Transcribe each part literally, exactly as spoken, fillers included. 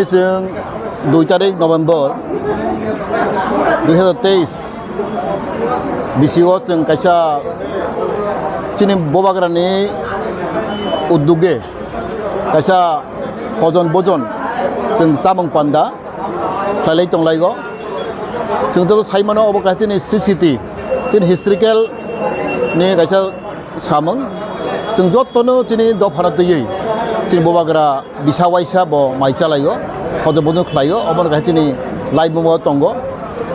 Chwng dui tarik November dui hazar teis bisingo chwng kaisa chini Bubagrani udduge kaisa hojon bojon chwng chamung panda khlailai tonglaigo. Chwng to sai mano obo kaisa chini sisiti, chini historical ni kaisa samung. Chwng jotono chini dophano twiwi chini Bubagra bisa waisa bo mai chalaio, hojon bojon khlaio, obono kaisa chini laibuma tongo.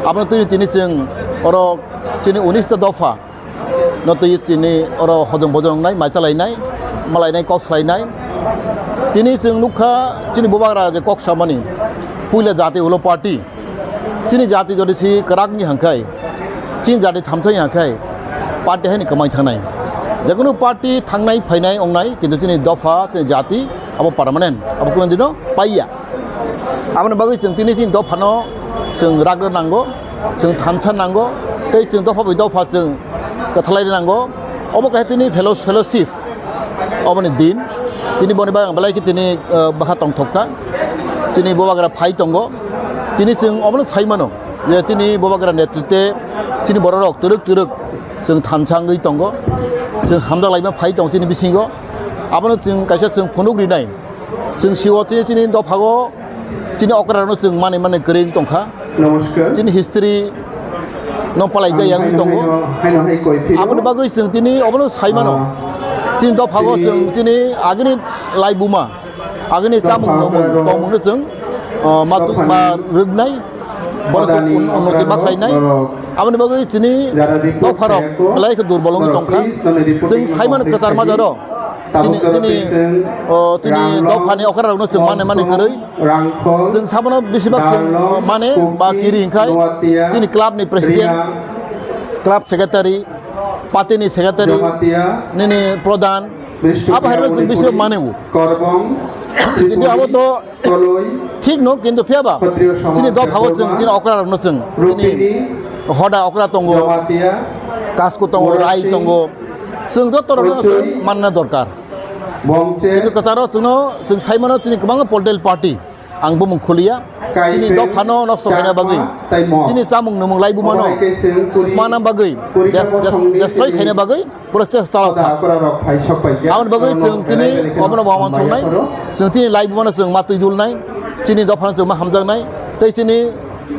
Abono twiwi tini chwng oro chini unis ta dopha no twiwi chini oro hojon bojon wngnai, mai chalainai, malainai, kok salainai. Tini chwng nukha chini Bubagra je kok samani puila jati ulo party. Chini jati jodi si kwrak ni hangkhai, chini jati thamsa ni hangkhai, party haini kwmai thangnai. Jekunu party thangnai phainai ongnai, kintu chini dopha, chini jati abo permanent, abo kuno dino paiya. Aboni bagwi chwng tini chini dophano chwng ragra nango, chwng thansa nango, tei chwng dopha bai dopha chwng kwthalai nango. Obo kaisa tini fellow-, fellowship. Oboni din, tini boni bagwi ang belai khe tini, eh, bwkha tongthok kha. Tini Bubagra phai tongo. Tini chwng obono sai mano je tini Bubagra netrite chini bororok twrwk twrwk chwng thansa wngwi tongo. Chwng hamjak laima phai tongo chini bisingo. Abono chwng kaisa chwng phunuk rinai. Chwng siwo chini, chini dophago chini okra rokno chwng manwi manwi kwrwi wng tongkha. Namaskar. Chini history no palai jaya wngwi tongo. Haino, haino, haino hai koi phiro. Aboni bagwi chwng tini obono sai mano. Ah. Chini dophago chini chwng tini agini laibuma, agini dopha chamung okra rok, tongmungno chwng, ah, ma tu-, dophani ma rwknai, bono chwng un-, unnoti okra ma rok khlainai. Norok aboni bagwi chini jara report dopharok khaiyako, belai khe durbol wngwi norok tongkha. Please noni report chwng sai mano kwchar majaro. Chini, chini, o, chini dophani okra rokno chwng mane mane kwrwi. Chwng sabono besibak chwng mane ba kiri hwnkhai chini club ni president, club secretary, party ni secretary, nini pradhan, abo hai rok chwng besibak mane o. Kintu abo to thik no, kintu phiya ba chini dopha o chwng chini okra rokno chwng chini hoda okra tongo, kasku tongo, rai tongo, chwng joto rokno manna dorkar. Kintu kwcharo chwngno chwng sai mano chini kwbangma political party ang bumung khuliya. Chini dophano nokso khaina bagwi, chini chamung nwmung laibumano sukmana bagwi, destroy khaina bagwi. Protest chalok kha. Aboni bagwi chwng tini obono bo wansuknai, chwng tini laibumano chwng ma twi dulnai, chini dophano chwng ma hamjaknai, tei chini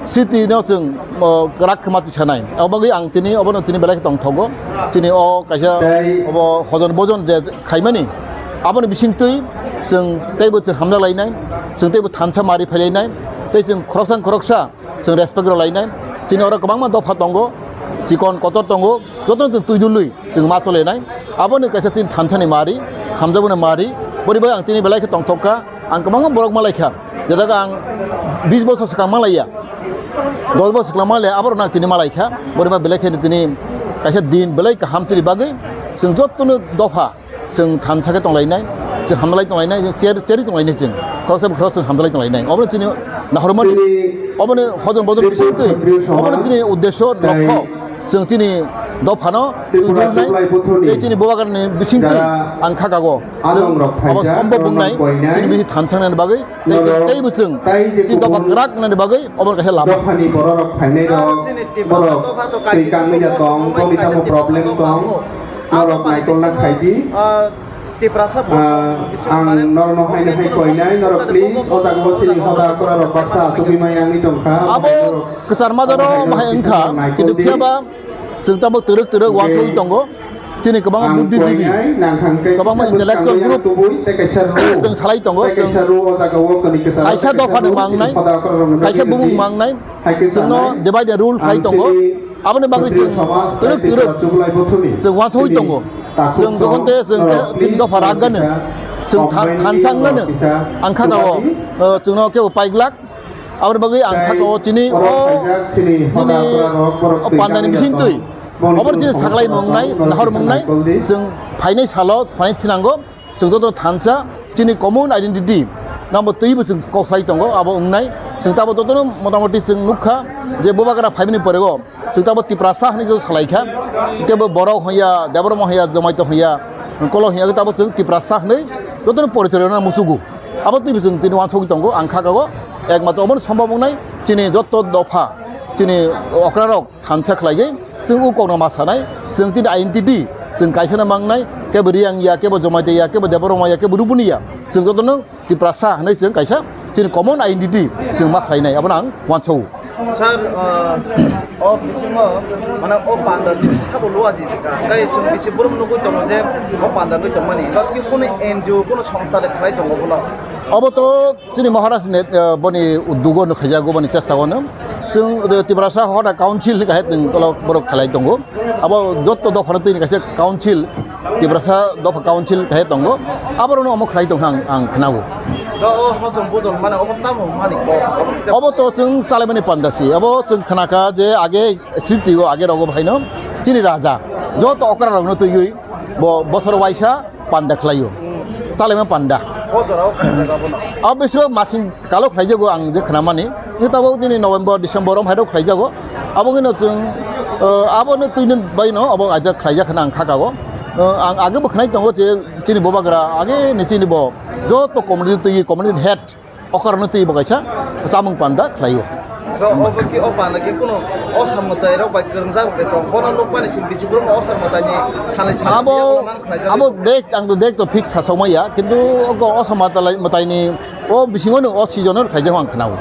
city no chwng, o, kwrak khe ma twisanai. Abo bagwi ang tini obono tini belai khe tongthogo. Chini o kaisa obo hojon bojon je khaimani, aboni bisingtwi chwng teibo chwng hamjak lainai, chwng teibo thansa mari phailainai, tei chwng khoroksa khoroksa chwng respect rw lainai. Chini oro kwbangma dopha tongo, chikon kotor tongo, jotono chwng twi dulwi chwng ma cholenai. Aboni kaisa chini thansani mari, hamjakmani mari, boni bai ang tini belai khe tongthok kha. Ang kwbangma borok ma lai kha, je jaga ang bis bosor swkang ma laiya, dos bosor swkang ma laiya, aborokno ang tini ma lai kha. Boni bai belai khe tini kaisa din belai kaham tini bagwi chwng jotono dopha chwng thansa khe tonglainai, chwng hamjak lai tonglainai, chwng cher-, cherwi tonglainai chwng. Khoroksa bai khoroksa chwng hamjak lai tonglainai. Obono chini nahormani, obono hojon bojon bisingtwi, obono chini uddesho, lokho. Chwng chini dophano twi dulnai, tei chini Bubagrani bisingtwi ang khakago. Chwng abo sombob wngnai, chini bisi thansa wngnani bagwi. Tei chwng teibo chwng chini dopha kwrak wngnani bagwi obono kaisa lama. Dophani bororok phainai rok, borok twi kangwi ya tong, boni tamo problem tong, norok naikolna khai di. Ah, ang norokno haino hai koinai, norok please o jaga o chini hoda kora rok baksa asugwi mai wngwi tongkha. Abo kwchar majaro bahai wngkha, kintu phiya ba chwng tabuk twrwk twrwk uansugwi tongo. Chini kwbangma buddhijibi, kwbangma intellectual group chwng salai tongo, chwng kaisa dophano mangnai, kaisa bumung mangnai, chwngno divide and rule khlai tongo. Aboni bagwi chwng twrwk twrwk chwng uansugwi tongo. Chwng jokhon te chwng tin dopha rak gano, chwng tha-, thansa wngnano ang kha kao, chwngno kebo paiglak. Aboni bagwi ang sakao chini o nini o pandani bisingtwi obo chini saklai mungnai, nahor mungnai, chwng phainai salo phainai thinango, chwng joto thansa chini common identity nangbo twibo chwng kok sai tongo, abo wngnai. Chwng tabo jotono motamoti chwng nukha je Bubagra phaimani porego chwng tabo Tiprasa hinwi joto salai kha, tebo Borok hwnya, Debbarma hwnya, Jomaito hwnya, Kolo hwnya, tabo chwng Tiprasa hinwi jotono porichoi rwna muchugo. Abo twi chwng tini uansugwi tongo, ang kha kago, ekmatro omono sombab wngnai, chini joto dopha, chini okrarok thansa khlaigwi, chwng o kokno ma sanai, chwng tini identity, chwng kaisano mangnai, kebo Riyang ya, kebo Jomaite ya, kebo Debbarma ya, kebo Rubuni ya, chwng jotono Tiprasa hwnwi chwng kaisa chini common identity chwng ma khlainai, abono ang uansugo. Sir, uh, o bisingo, mane, o panda tini sabo luaji jika. Tai chwng bisi burum nugwi tongo je o panda nugwi tongmani. Ba ki kunu N G O, kunu songstha de khlai tongo bono? Obo to chini Maharaj ni, uh, boni udugo no khaijago, boni chesta gono. Chwng, uh, Tiprasa Hoda Council ni kahai tong tolo borok khlai tongo. Abo jotto dophano twi ni kaisa council, Tiprasa dopha council kahai tongo. Aborokno omo khlai tongkha ang, ang khnago. Do o hojom bojom mane obo tamo mani kok, obo kisa. Obo to chwng chalaimani panda si. Abo chwng khnakha je age sriti o age rogo bhaino chini raja joto okra rokno twiwi bo bosor waisa panda khlaio. Chalaima panda. O jorao khaijak abono. Abo bisingo masing kalo khlaijago ang je khnamani. Ni tabuk nini November, December om hairok khlaijago. Abo gino chwng, uh, abono twini baino abo aja khlaijak khna ang khakago. Uh, ang age bo khnai tongo je chini bobagra age ni chini bo joto community twi community head okarno twi bo kaisa chamung panda khlaio. Do obo ki o panda ki kuno osam mwtai rok bai kwrwngjak rok bai tong. Bono nukmani simi bisi borok no osam mwtai ni salai salai Abo, mang khlaijak. Abo dek, ang to dek to fix sasok maya, kintu oko osam mwtai, mwtai ni o bisingo no o season no khlaijak ang khnago.